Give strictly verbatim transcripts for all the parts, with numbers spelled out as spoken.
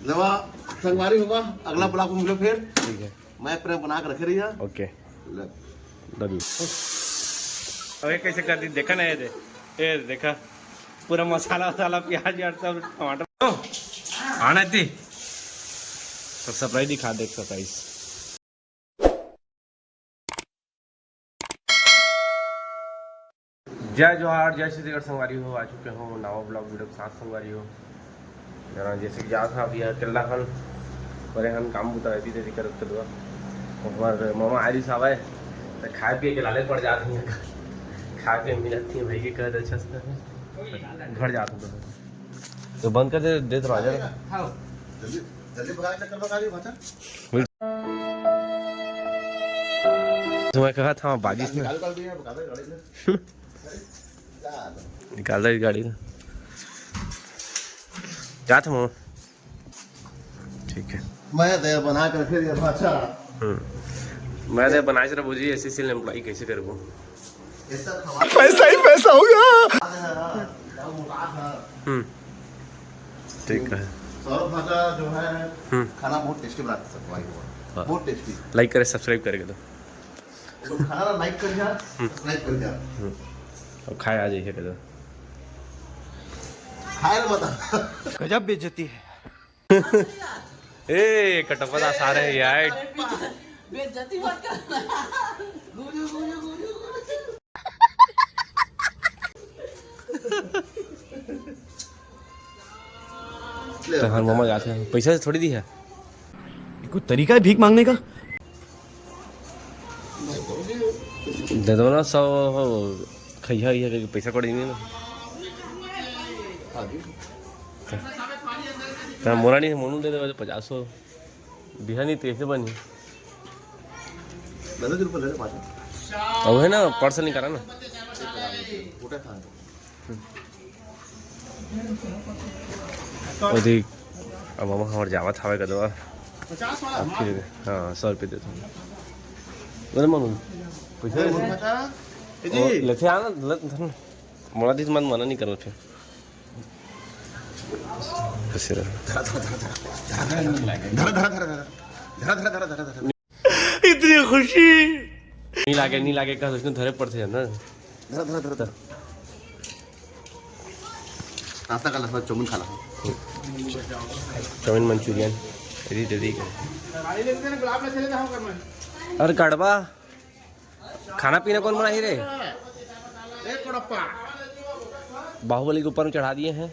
नवा संगवारी होगा, अगला ब्लॉग में मिलो फिर। ठीक है। मैं प्रेम बना के रखे रहिया। ओके। लव यू। अबे कैसे कर दी, देखा ना, ये दे, ये देखा, पूरा मसाला वसाला, प्याज व्याज सब, टमाटर। आना थी तो सरप्राइज दिखा दे, सरप्राइज। जय जोहार, जय छत्तीसगढ़ संगवारी हो। आ चुके हो नवा ब्लॉग वीडियो के साथ संगवारी हो। जरा जैसे कि जात हा अभी अकेला हन, बड़े हन काम बुता रहती तेरी करत कदवा। हमार मामा आरिस आवे तो खाए पिए के लाले पड़ जात ही। खाए पिए मिलत ही भाई के कह दे अच्छा से घर जात हूँ तो। तो बंद कर दे, दे दरवाजा। हाँ। जल्दी, जल्दी भगा, चक्कर भगा दी भाषा। तो मैं कहा था बाजिश में। निकाल, निकाल दिया, भगा दे गाड़ी से। निकाल दे गाड़ी से। जात हूँ। ठीक है। मैं दे बना कर फिर ये भाषा। हम्म। मैं दे बनाए से बुझी, ऐसी सील एम्प्लॉई कैसे करबो? पैसा ही पैसा होगा। हम्म। ठीक है। सौरभ भाषा जो है, हम्म। खाना बहुत टेस्टी बनाते हैं, भाई, वो हाँ। बहुत टेस्टी। लाइक करे, सब्सक्राइब करके दो। वो खाना ना लाइक कर जा, हम्म। सब्सक्राइब कर जा। हम्म। अब खाए आ जाइए कदो। खाए ना बता। गजब बेइज्जती है। ए, कटप्पा दास आ रहे हैं यार। बेइज्जती मत कर। तो हर मामा जाते हैं, पैसा से थोड़ी दी है। ये कोई तरीका है भीख मांगने का? दे दो ना, सौ खैया, ये पैसा कौड़ी नहीं ना। तो मोला नहीं, मोनू दे दे पचास सौ। बिहानी तो कैसे बनी? अब है ना, पर्स निकाला ना। ओदी, अब हम हमार जावत हवे कदवा। अब फिर, हाँ, सौ रुपये देते हैं। बोले, मामू, पैसा दे। ओ, लेते आना, ले, धर ना। मोला दिस मन मना नहीं करना फिर। बस ये रहा। धरा, धरा, धरा, धरा। इतनी खुशी। नहीं लागे, नहीं लागे, का सोचने धरे पड़ते हैं ना। धरा, धरा, धरा, धरा। नाश्ता कर ला, चाउमीन खा ला। चाउमीन मंचूरियन, ready, ready कर। अरे गड़बा, खाना पीना कौन बनाही रे? बाहुबली के ऊपर में चढ़ा दिए हैं।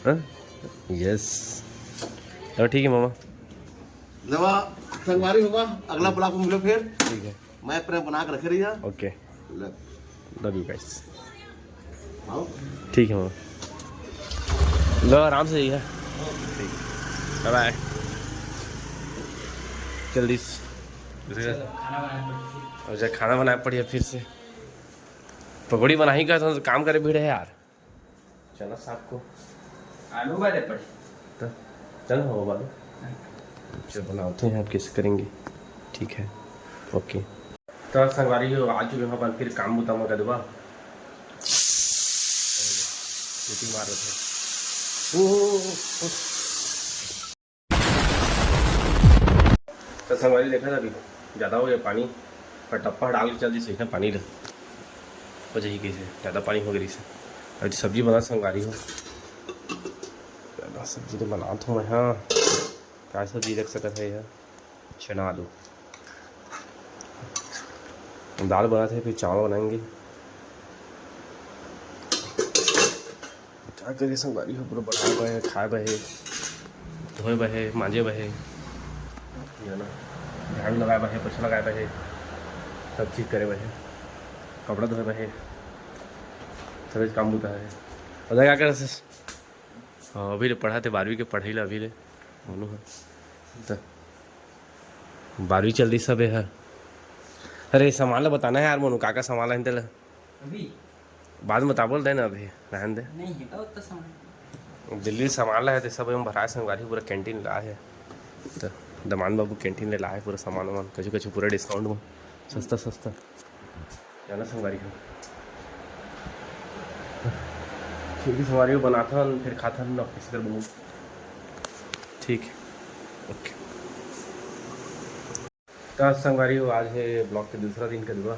हाँ? यस। चलो ठीक है मामा। नवा संगवारी होगा, अगला ब्लॉग में मिलो फिर। ठीक है। मैं प्रेम बना के रखे रहिया। ओके। ले। लव यू गाइस। आओ। ठीक है मामा। लो आराम से जाइए। ठीक। बाय बाय। जल्दी से। अच्छा, खाना बनाए पड़िए फिर से। पकौड़ी बनाही का तो काम करे भीड़ है यार। चला साग को। आलू वाले पड़े। तो चल हो बालू। चल बनाते हैं, अब कैसे करेंगे। ठीक है, ओके। तो संगवारी हो, आ चुके हैं अपन फिर काम बुता में कदवा। सीटी मार रहे थे। ओ, ओ, ओ, ओ। तो संगवारी देखा था अभी ज़्यादा हो गया पानी, पर टप्पा डाल के चल दी सही ना पानी ला। वजह ही कैसे ज़्यादा पानी हो गई से। अभी तो सब्जी बना संगवारी हो, ज़्यादा सब्जी तो बना तो मैं, हाँ, क्या सब्जी रख सकता है यार, चना आलू। दाल बनाते हैं, फिर चावल बनाएंगे। का करे संगवारी हो, पूरा बनाए बर हे, खाए बर हे, धोए बर हे, मांजे बर हे, है ना, झाड़ू लगाए बर हे, पोछा लगाए बर हे, सब चीज करे बर हे, कपड़ा धोए बर हे, सब काम बुता हे। पता का करे से? हाँ, अभी ले पढ़ा थे, बारहवीं के पढ़ाई ला अभी ले, मोनू है। तो बारहवीं चल रही सब है। अरे, सामान ला बताना है यार, मोनू, का का सामान ला है तेला? अभी? बाद में बताबो, दे ना अभी, रहन दे। नहीं है का उतना सामान? दिल्ली सामान ला है, तो सब एम भराए संगवारी, पूरा कैंटीन ला है। तो दमान बाबू कैंटीन ले ला है पूरा सामान वामान, कछु कछु पूरा डिस्काउंट में, सस्ता सस्ता। जाना संगवारी हो। क्योंकि संगवारी हो बनाथन, फिर खाथन, अब कैसे कर बनू। ठीक है, ओके। तो संगवारी हो, आज है ब्लॉग के दूसरा दिन का दुआ।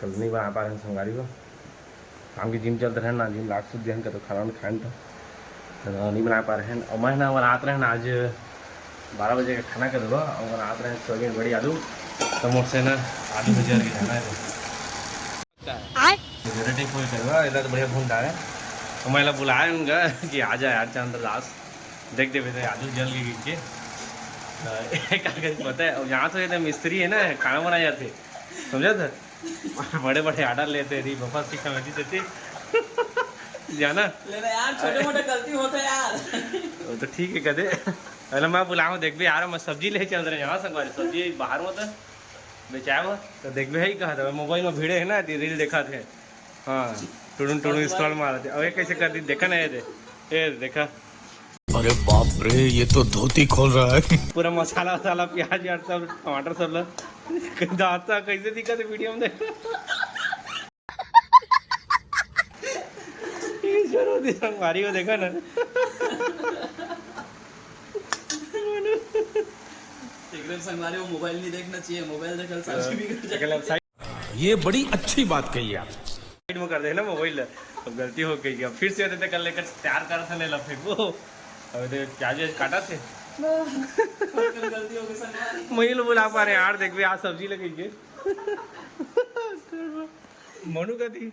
कल नहीं बना पा रहे हैं संगवारी हो, काम की जिम चलते रहे ना, जिम लाग सुध देहन का तो खाना वाना खाएन तो, तो नहीं बना पा रहे हैं। और मैं ना बनात रहे ना आज बारह बजे का खाना का दुआ, और बनात रहे सोयाबीन बड़ी आलू, तो मोर से ना आलू भुजिया के खाना है। आय। तो जरा टेक होई करवा, इधर तो बढ़िया भून डाले। तो मैं ला बुलाए हूँगा कि आ जा यार चंद्रदास, देख देवे तो आलू जल के गिर के। तो एक आगे पता है, अब यहाँ तो ये तो मिस्त्री है ना, खाना बनाए जाते, समझा था? बड़े बड़े ऑर्डर लेते रही, बफर की कमेटी देती। जाना। लेना यार, छोटे मोटे गलती होते यार। वो तो ठीक है, कदे पहले मैं बुलाऊँ, देख भी यार, मैं सब्जी ले चल रहे हैं यहाँ संगवारी, सब्जी बाहर में तो बेचाए वो। तो देख भी है ही कहा था, मोबाइल में भिड़े है ना, रील देखा थे। हाँ, टुडुन टुडुन स्क्रॉल मारा थे। अब ये कैसे कर दी, देखा ना ये दे, ये देखा। अरे बाप रे, ये तो धोती खोल रहा है। पूरा मसाला वसाला, प्याज व्याज सब, टमाटर सब ला। दांत सा कैसे दिखा थे वीडियो में, देखो। ये जरूर दिखा, मारी हो, देखा ना। एकदम संगवारी हो, मोबाइल नहीं देखना चाहिए, मोबाइल देखल शादी बिगड़ जाए। ये बड़ी अच्छी बात कही आप। साइड में कर देना मोबाइल, अब गलती हो गई, अब फिर से देते कर लेकर तैयार कर था, ले ला फिर वो। अब दे प्याज व्याज काटा थे। गलती हो गई संगवारी। मैं ही लो बुला पा रहे यार, देख भी आज सब्जी लगेगी। मनु का थी,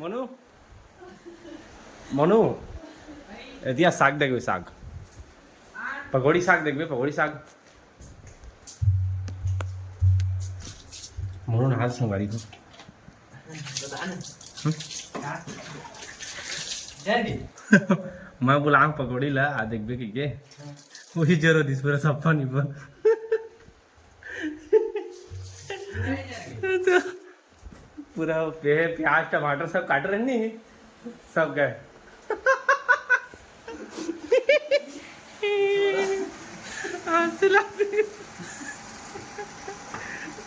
मनु, मनु, एतिया साग देखबे, साग, पकौड़ी साग देखबे, पकौड़ी साग। मनु नहा संगवारी को। मैं बुलाऊं पकौड़ी ला, आ देखबे की के। वही जरूरत इस पूरा सप्पा नहीं बन। पूरा प्याज टमाटर सब काट रहे नहीं, सब गए।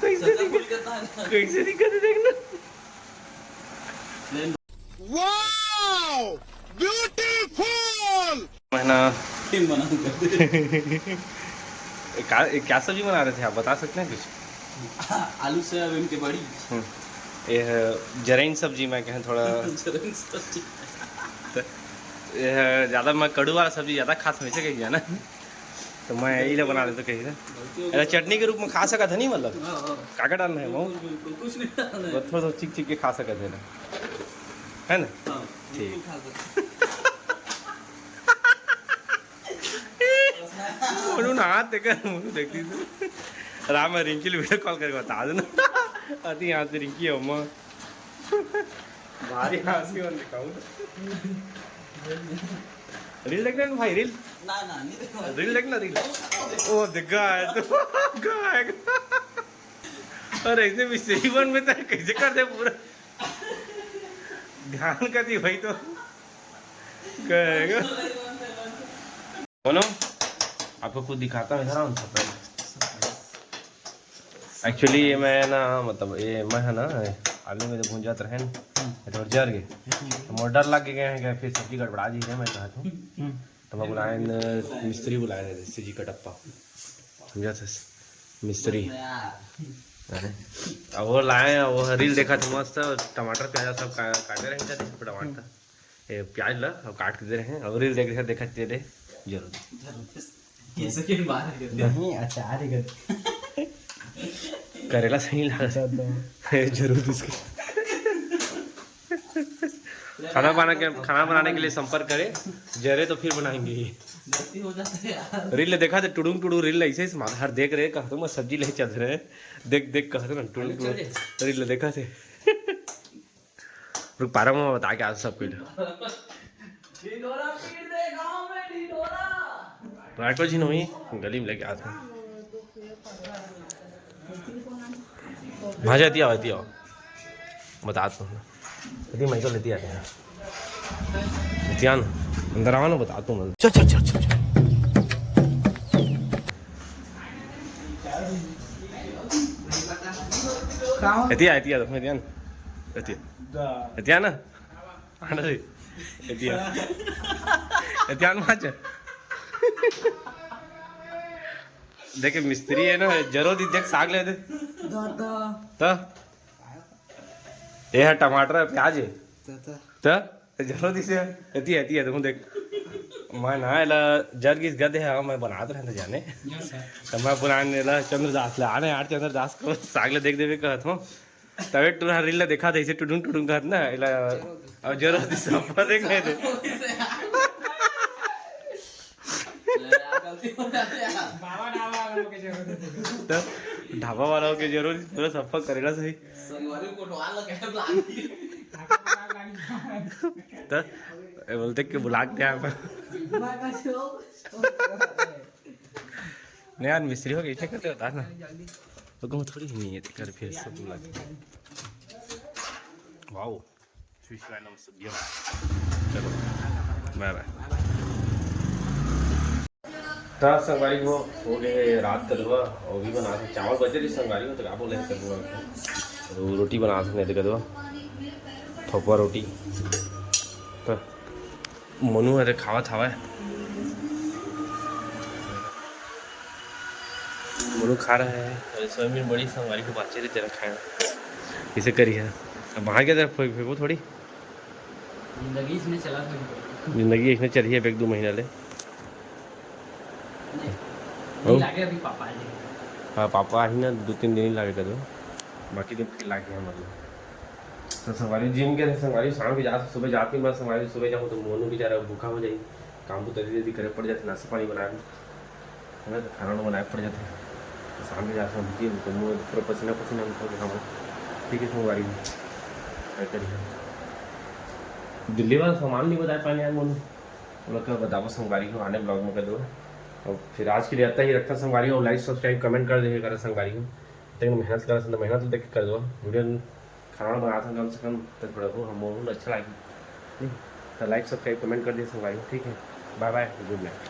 कैसे दिखा, कैसे दिखा देखना। Wow, beautiful। महीना। का, क्या सब्जी बना रहे थे आप, बता सकते हैं कुछ? आलू सोयाबीन के बड़ी। हम्म। ये है जरैन सब्जी, मैं कहें थोड़ा। जरैन सब्जी। तो ये है ज़्यादा, मैं कड़ू वाला सब्जी ज़्यादा खास नहीं सके ना, तो मैं यही ले बना लेते कहीं ना। अरे चटनी के रूप में खा सकत है नहीं, मतलब हाँ, हाँ। का का डालना है वो? बिल्कुल, बिल्कुल, कुछ नहीं डालना है। बस थोड़ा सा चिक चिक के खा सकत है ना, है ना? हाँ, ठीक। बिल्कुल खा सकते। मनु ना हाथ देखा, मनु देखती थी। राम, मैं रिंकी वीडियो कॉल करके बता देना। अति यहाँ से रिंकी हो माँ। भारी हंसी हो दिखाऊं। रील देख रहे हैं भाई, रील? ना, ना, नहीं देखा। रील देखना, रील। ओ, देख गया है तो। गया है। और ऐसे भी सेवन में तो कैसे कर दे पूरा। ध्यान का थी भाई तो। कहेगा। बोलो, आपको कुछ दिखाता हूँ, इधर आओ ना, surprise। Actually, ये मैं ना, मतलब, ये मैं है ना, आलू में जो भूंजात रहे ना, ये थोड़ा जर गए। तो मोर डर लग गए हैं कि फिर सब्जी गड़बड़ा जी है, मैं कहा था। तो मैं बुलाए न, मिस्त्री बुलाए न, सीजी कटप्पा। समझा था? मिस्त्री। अरे, अब वो लाए, वो रील देखा था मस्त, टमाटर, प्याज सब का-, काटे रहे थे, टमाटर। ए, प्याज ला, अब काट के दे रहे हैं, और रील देख रहे, देखा दे रहे, जरूर। जरूर। ये सके बाहर कर दे। नहीं, अचार ही कर। करेला सही लगा। अच्छा, तो। ए, जरूर इसको। खाना बना के, खाना बनाने के लिए संपर्क करें, जरे तो फिर बनाएंगे ये। गलती हो जाता है यार। रील देखा थे, टुडुंग टुडुंग रील ऐसे ही मार हर देख रहे, कहते मैं सब्जी ले चल रहे, देख देख कहते ना, टुडुंग टुडुंग रील देखा थे। रुक, पारा मामा बता के आज सब कुछ। ढिंढोरा पीट दे गाँव में ढिंढोरा। राखो जी नहीं, गली में लेके आते हैं। भाजा दिया, दिया। बता तो। यदि मैं तो लेती आते हैं। ध्यान, अंदर आओ ना, बता तो मैं। चल, चल, चल, चल, चल। एतिया, एतिया, देखो, एतिया ना। एतिया। एतिया ना? आना रे। एतिया। एतिया माच। देखे मिस्त्री है ना, जरो दी देख साग ले दे। दादा। त ये है टमाटर है, प्याज है। दादा। त जरो दी से एतिया, एतिया देखो देख। मैं ना एला जर गिस गदे है, मैं बनात रहता जाने। त मैं पुराने ला चंद्रदास ला आने यार, चंद्रदास को साग ले देख देवे कहत हूँ। तबे टूरा रील ला देखा था इसे टुडुंग टुडुंग कहत ना एला। अब जरूर दिस सप्पा देख नहीं दे। तो ढाबा वाला के जरूर पूरा सप्पा करेला सही। तो ये बोलते कि बुला के आप। नहीं यार, मिस्त्री हो गई, ठीक करते होता ना। तो कहूँ थोड़ी नहीं है, कर फिर सब लग। वाओ, स्विच लाइन में सब दिया। चलो, बाय बाय। त संगवारी हो, हो गए रात का दुआ, और भी बना थे चावल बचे रही संगवारी हो, तो क्या बोले कदुआ को? तो रोटी बना थे नहीं तो कदुआ, थोपा रोटी। तो मोनू हरे खावत हवय। मोनू खा रहा है और सोयाबीन बड़ी संगवारी को बाचे रही तेरा खाए। इसे करी है। अब बाहर के तरफ फेंको थोड़ी। जिंदगी इसने चला था। जिंदगी इसने चली है एक दो महीना ले। नहीं, नहीं लागे अभी पापा आए। हाँ, पापा आही ना, दो तीन दिन ही लागे कदो, बाकी दिन फिर लागे हम लोग। तो संगवारी जिम के संगवारी शाम के जात, सुबह जात नहीं, बस संगवारी सुबह जाऊँ तो मोनू बेचारा भूखा हो जाए, काम को तरी तरी करे पड़ जाते, नाश्ता पानी बना के, है ना, तो खाना वाना बनाए पड़ जाते। तो शाम के जात हम जिम तो मोनू पूरा पसीना पसीना निकल के खाना। ठीक है संगवारी, क्या करिए, दिल्ली वाला सामान नहीं बताए पानी यार मोनू। लोग का बताबो संगवारी हो, आने ब्लॉग में कर दो। और फिर आज के लिए इतना ही रखता संगवारी हो। लाइक सब्सक्राइब कमेंट कर दीजिए करा संगवारी हो। इतने मेहनत करा संग मेहनत तो देख के कर दो वीडियो। खाना बनाता कम से कम तो थोड़ा को हम अच्छा लगे। तो लाइक सब्सक्राइब कमेंट कर दीजिए संगवारी हो, ठीक है। बाय बाय, गुड नाइट।